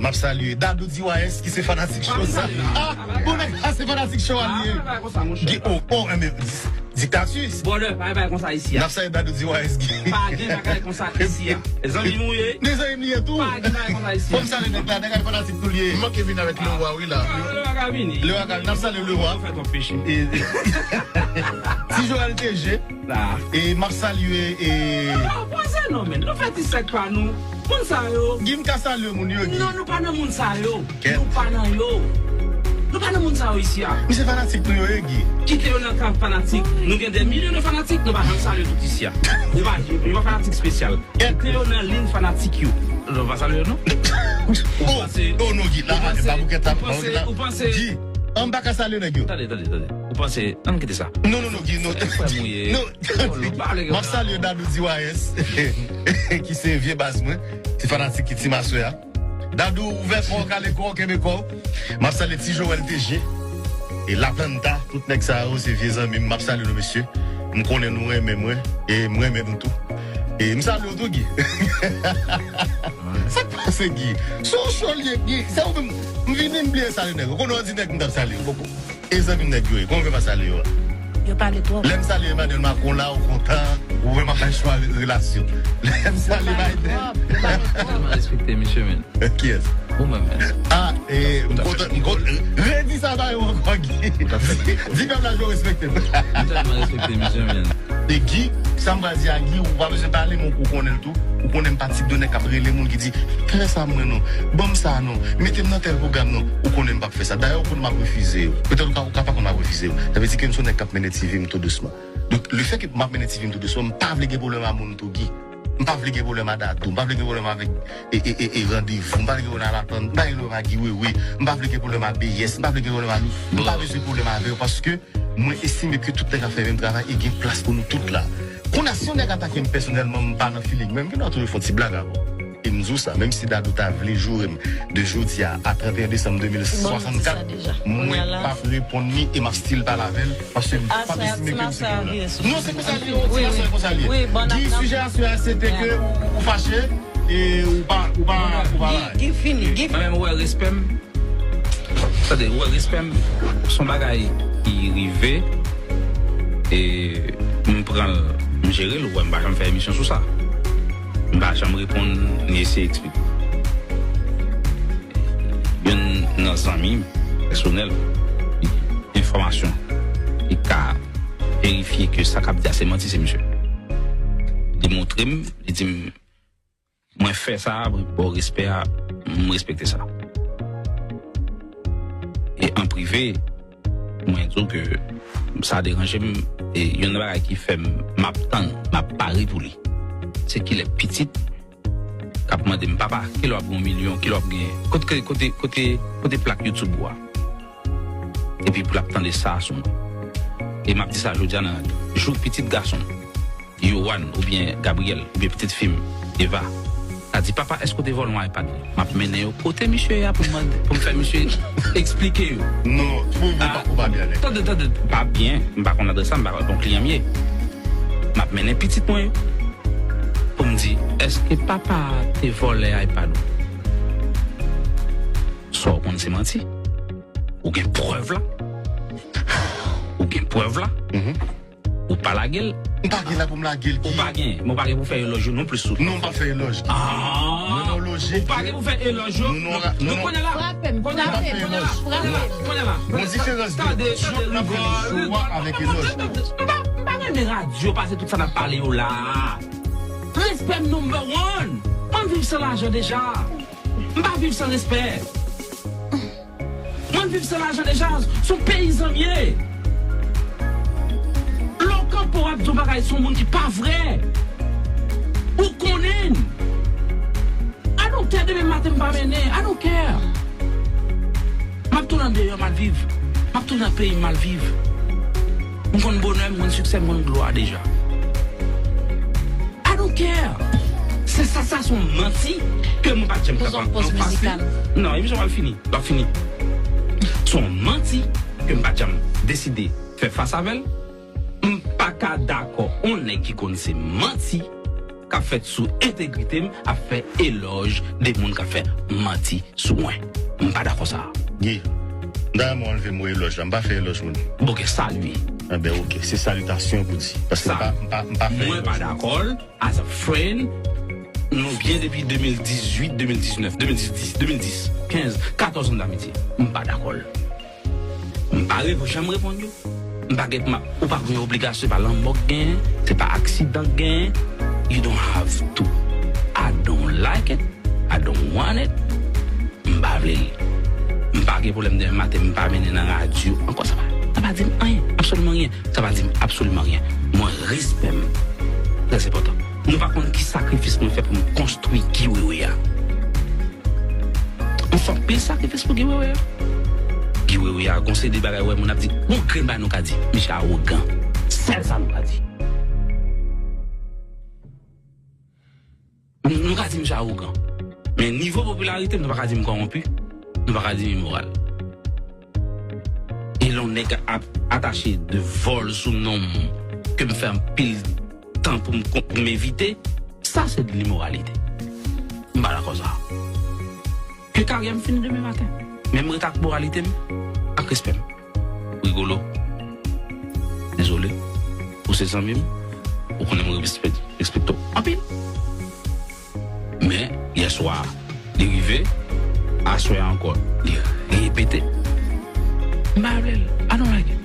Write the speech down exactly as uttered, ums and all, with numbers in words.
M ap salye Dadou D Y S ki se fanatik show sa. Ah, bon nèg la se fanatik show a li ye. Gen, oh, oh, enben, diktati. Brother, pa bay konsa isi a. N ap salye Dadou D Y S ki. Pa gen bagay konsa isi a. Zanmi m ou ye. Gen zanmi m li ye tou. Pa gen bagay konsa isi a. Fò m salye nèg la, nèg la fanatik tou li ye. M manke vin avèk Lewa wi la. Lewa ka vini. Lewa ka vini. N ap salye Lewa. Ti Joel T G. La. E m ap salye e. Non, panse non, men. Nou fè ti sèk pa nou. Moun sa yo. Gim ka salye moun yo, Gi. Non, nou pa nan moun sa yo. Nou pa nan yo. Nou pa nan moun sa yo isi a. Misye fanatik nou yo, e, Gi. Kite yo nan ka fanatik. Nou gen de milyon de fanatik, nou pa janm salye tout isi a. Ou pa, yo pa fanatik espesyal. Kite yo nan liy fanatik yo. Nou pa salye yo, non? Oh, oh, non, Gi, la, pa boukèt la, pa boukèt la. Ou panse, ou panse. Gi, an pa ka salye nèg yo. Tande, tande, tande. Ou panse, ann kite sa. Non, non, non, Gi, non. Frè m ou ye. Non. M ap salye Dadou D Y S, ki se vye baz mwen, se fanatik ki Ti Maswè a. Dadou, ouvè kò w, kale kò w, kenbe kò w. M ap salye Ti Joel T G, e La Planta, tout nèg sa yo, se vye zanmi m. M ap salye nou, mesye. M konnen nou renmen mwen, e m renmen nou tou. E m salye w tou, Gi. Sa k pase, Gi? Se yon show li ye, Gi. Se ou menm, m vini, m bliye salye nèg. Ou konnen w di nèg m t ap salye. E zanmi nèg yo ye, kòman w fè pa salye yo a? Yo pale twòp. Lè m salye Emmanuel Macron la, ou kontan, ou wè m ap bay chwa re-, relasyon. Lè m salye Biden. Yo pale twòp, yo pale twòp. Tèlman respekte misye, men. Kiyès? Ou menm, men. Ah, e, m kontan, m kontan. Redi sa ba yo ankò, Gi. Di pèp la, yo respekte m. M tèlman respekte misye, men. E Gi, sa m pral di a Gi, ou pa bezwen pale, men ou konnen l tou. Ou konnen m pa tip de nèg k ap rele moun ki di, "Fè sa mwen non, ban m sa non, mete m nan tèl pwogram non." Ou konnen m p ap fè sa. Dayè, ou konn m ap refize yo. Petèt ou ka, ou ka pa konn m ap refize yo. Sa vle di ke m se yon nèg k ap mennen ti vi m tou dousman. Donk, lefètke m ap mennen ti vi m tou dousman, m pa vle gen pwoblèm a moun tou, Gi. M pa vle gen pwoblèm a Dadou. M pa vle gen pwolèm avèk e, e, e, e randevou. M pa vle gen pwolèm a Latann. M pa vle gen pwoblèm a Guy Wewe. M pa vle gen pwolèm a Beyès. M pa vle gen pwolèm a nou. M pa bezwen pwoblèm avè yo paske mwen estime ke tout nèg ap fè menm travay e gen plas pou nou tout la. Kounye a, si yon nèg atake m pèsonèlman, m pa nan feeling mwen, m gen dwa toujou fè yon ti blag avè w. E m di w sa, menm si Dadou ta vle joure m de jodi a a trannteyen desanm de mil swasannkat, mwen p ap reponn li e m ap still pale avè l. Paske m p ap estime ke m se moun nan. Non, se konsa li ye, yon ti gason, se konsa li ye. Guy, sijè aswè a, se te ke ou, ou fache, e ou pa, ou pa, ou pa la. Guy, Guy fini, Guy fini. Mwen menm, ou wè respè m. Tande, ou wè respè m, se yon bagay ki rive, e m pran l, m jere l, ou wè m pa janm fè emisyon sou sa. M pa janm reponn, ni eseye eksplike. Youn nan zanmi m, pèsonèl, enfòmasyon, li ka verifye ke sa k ap di a se manti, se misye. Li montre m, li di m, "Mwen fè sa, mwen ba w respè a, m respekte sa." E an prive, mwen di w ke sa deranje m, e youn nan bagay ki fè m, m ap tann, m ap pare pou li. Se kilè pitit k ap mande m, "Papa, kilè w ap gen yon milyon, kilè w ap gen, kote, kote, kote, kote plak YouTube ou a?" Epi pou l ap tande sa sou mwen. E m ap di sa jodi a nan jou pitit gason m, Yohan oubyen Gabriel, oubyen pitit fi m, Eva, ta di, "Papa, èske w te vòlè yon iPad?" M ap mennen yo kote misye a pou m mande, pou m fè misye eksplike yo. Non, twouve ou pa, ou pa byen alèz. Tande, tande, pa byen, m pa konn adrès la, m pa konn bon kliyan m ye. M ap mennen pitit mwen yo pou m di, "Èske papa a te vòlè iPad ou?" Sa w konn se manti. Ou gen prèv la. Ou gen prèv la. Ou pa lage l. M pa gen la pou m lage l, Guy. Ou pa gen, men ou pa gen pou fè elòj yo non plis sou. Non, m pa fè elòj, Guy. Ah! Mwen nan loje. Ou pa gen pou fè elòj yo. Nou, nou, nou, nou, kounye a la. Frape m, frape m, frape m. Kounye a la. Gon diferans de joke nan fè show a avèk elòj. M pa, m pa renmen radyo pase tout sa n ap pale yo la. Respè m number one. Mwen viv san lajan deja. M pa viv san respè. Mwen viv san lajan deja, se yon peyizan m ye. Lè w kanpe w ap di yon bagay sou yon moun ki pa vrè. Ou konnen. I don't care, demen maten m pa mennen. I don't care. M ap tounen andeyò m al viv. M ap tounen nan peyi m al viv. M konn bonè m, m konn siksè m, m konn glwa deja. I don't care. Se sa, sa se yon manti ke mwen pa t janm kapab anfase. Non, emisyon an fini. L ap fini. Se yon manti ke m pa t janm deside fè fas avè l. M pa ka dakò yon nèg ki konn se manti k ap fèt sou entegrite m ap fè elòj de moun k ap fè manti sou mwen. M pa dakò sa. Guy, m ta renmen w anlve mo elòj la. M pa fè elòj moun. Bon, ok, salye. Enben, ok. Se salitasyon pou di. Paske m pa, m pa, m pa fè Mwen pa elòj moun. Dakò l. As a friend, nou byen depi de mil dizuit, de mil diznèf, de mil dis, de mil dis, kenz, katòz an damitye. M pa dakò l. M pa repo, janm reponn yo. M pa gen, ma, ou pa gen obligasyon, se pa lanmò k genyen, se pa aksidan k genyen. You don't have to. I don't like it. I don't want it. M pa vle l. M pa gen pwoblèm demen maten, m pa mennen nan radyo. Ankò sa pa, sa pa di m anyen, absoliman anyen. Sa pa di m absoliman anyen. Mwen respè m. Trè enpòtan. Nou pa konn ki sakrifis mwen fè pou m konstwi Guy Wewe a. M fè anpil sakrifis pou Guy Wewe a. Guy Wewe a, gon seri de bagay wè moun ap di, gon grenn bagay nou ka di. Misye awogan. Sèl sa nou ka di. Nou ka di misye awogan. Men nivo popilarite m, nou pa ka di m kòwonpi. Nou pa ka di m imoral. E lè yon nèg ap atache de vòl sou non m, ke m fè anpil tan pou m, pou m evite, sa se de limoralite. M pa dakò sa. Ke karyè m fini demen maten. Men m ret ak moralite m, ak respè m. Rigolo. Dezole. Ou se zanmi m. Ou konnen m respek-, respekte w anpil. Men, yè swa, li rive. Aswè a ankò, li repete. M pa vle l. I don't like it.